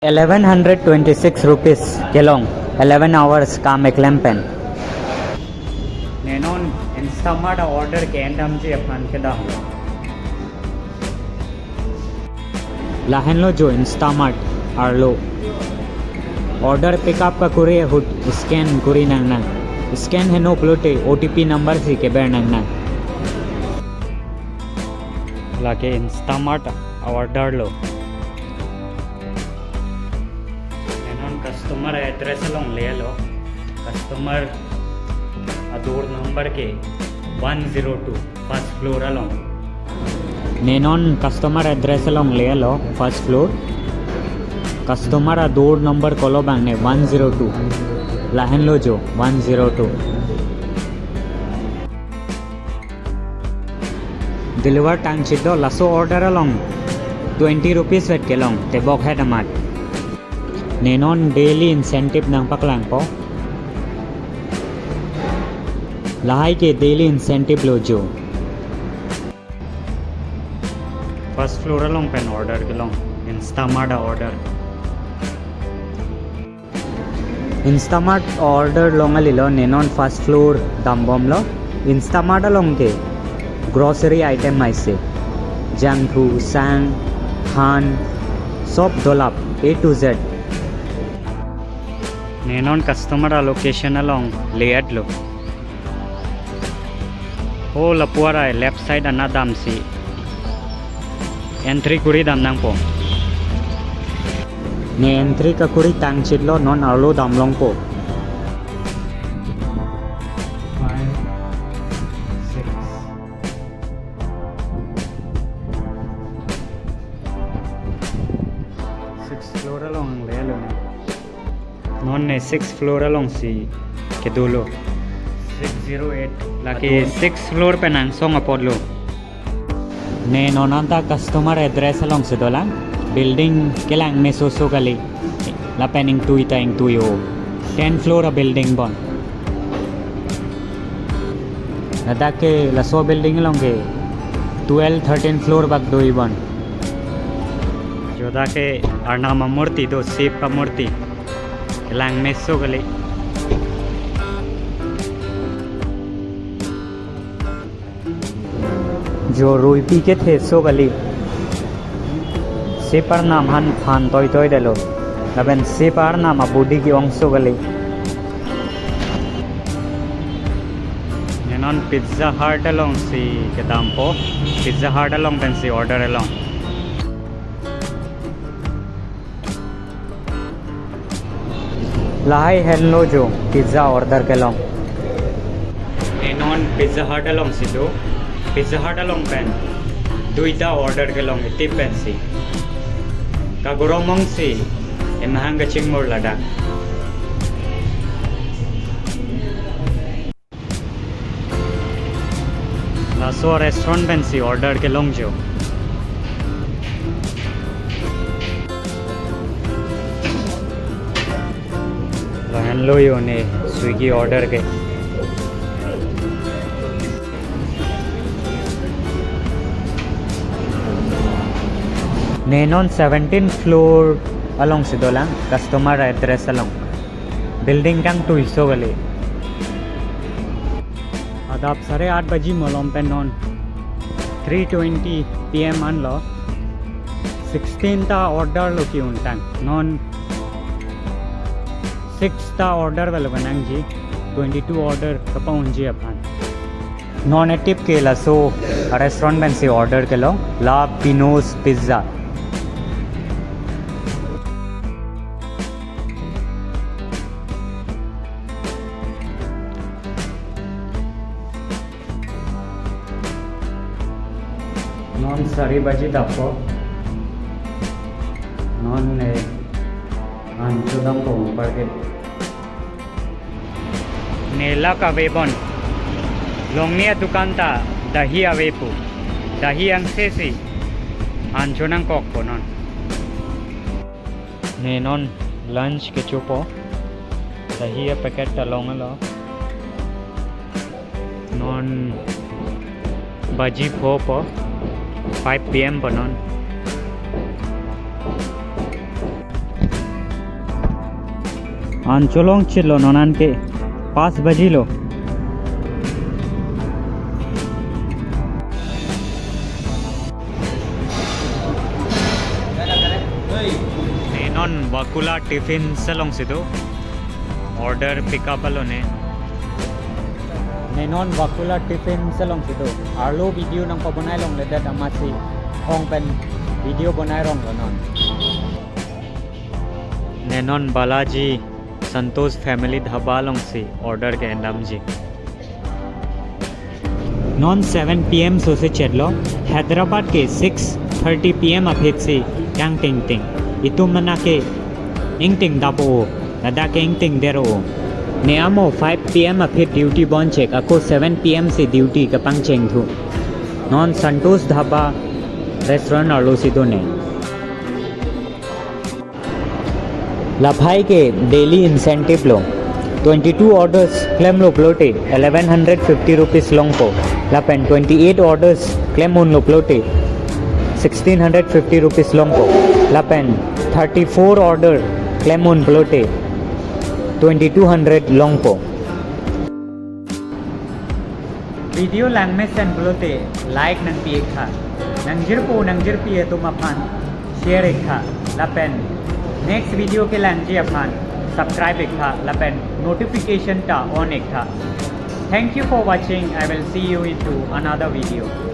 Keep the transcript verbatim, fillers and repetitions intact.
Eleven hundred twenty-six rupees kelong, eleven hours kam keklem pen. Ne non Instamart a-order ke-endamji aphan kedam. Lahenlo jo Instamart arlo. Order pick up kakuri ahut scan kuri nangnang. Scan heno pulote O T P number si keber nangnang. Lake Instamart a-order lo. Ne non customer address along lelo. Customer a-door number ke one zero two, first floor along. Ne non customer address along lelo, first floor. Customer a-door number kolo bang ne one zero two. Lahenlo jo, one zero two. Deliver tangchitlo, laso order along twenty rupees vet kelong, tebok het amat. Ne non daily incentive nangpaklangpo. Lahai ke daily incentive lo jo. First floor along pen order kelong, Instamart a-order. Instamart order long alilo, ne non first floor dambomlo. Instamart along ke grocery item aise. Jangthu, sang, than, sob dolap A to Z. Ne non customer a-location along le-etlo. O lapu arai left side anat damsi entry kuri dam nangpo. Ne entry kakuri tangchitlo, non arlo damlongpo. Five, six. Sixth floor along lelo ne. Non ne sixth floor alongsi kedolo. Six zero eight. Lake sixth floor pen angsong apotlo. Ne non anta customer address alongsi dolang. Building kelang mesoso kali. Lapen ingtui ta ingtui o. Ten floor a-building bon. Ladak ke laso building along ke twelve, thirteen floor bak do-i bon. Jo dak ke Arnam amurti do, Shiv amurti. Kelang meso kali. Jo ruipi kethe so kali. Shiv Arnam aphan phan toitoi detlo. Lapen Shiv Arnam a-body ke-ongso kali. Ne non Pizza Hut alongsi kedampo. Pizza Hut along pensi order kelong. Lahai henlo jo pizza order kelong. Ne non Pizza Hut alongsi do. Pizza Hut along pen duita order kelong, itip pensi. Kagoromong si emahang kachingmur ladak. Laso restaurant pensi order kelong jo. Lahenlo jo ne Swiggy order ke. Ne non seventeenth floor alongsi dolang, customer address along. Building kangtuiso kali. Adap sare aat baji malom pen non three twenty P M anlo. Sixteen ta order lo ke-untang. Non six ta order avelo nangji. Twenty-two order kapa-unji aphan. Non itip ke laso restaurant pensi order kelong, La Pino's Pizza. Non sari baji dapo. Non, eh, an chodam po parke. Ne la kave bon. Longnia dukan ta dahi ave pu. Dahi angse si an cho nangkokpo non. Ne non lunch kechopo. Dahi a-packet ta longlo. Non baji pho po, five P M po non. An cholong chitlo non an ke pas baji lo. Ne non Vakula Tiffins alongsi do. Order pick up alone. Ne non Vakula Tiffins alongsi do. Arlo video nangpabonai longledet amatsi hong pen video bonai ronglo non. Ne non Balaji Santosh Family Dhaba alongsi order ke-endamji. Non seven P M sose chetlo, Hyderabad ke six thirty P M aphi si kangting ting. Itum mena ke ingting dap-o, ladak ke ingting der-o. Ne amo five P M aphi duty bon chek, ako seven P M si duty kapangcheng thu. Non Santosh Dhaba restaurant arlosi do ne. Laphai ke daily incentive lo. Twenty-two orders klemlo pulote eleven hundred fifty rupees longpo. Lapen twenty-eight orders klem unlo pulote sixteen hundred fifty rupees longpo. Lapen thirty-four order klem un pulote twenty-two hundred longpo. Video langmesen pulote like nangpi-ik tha. Nangjirpo nangjirpi atum aphan share-ik tha. Lapen next video kelangji aphan subscribe-ik tha. Lapen notification ta on-ik tha. Thank you for watching. I will see you into another video.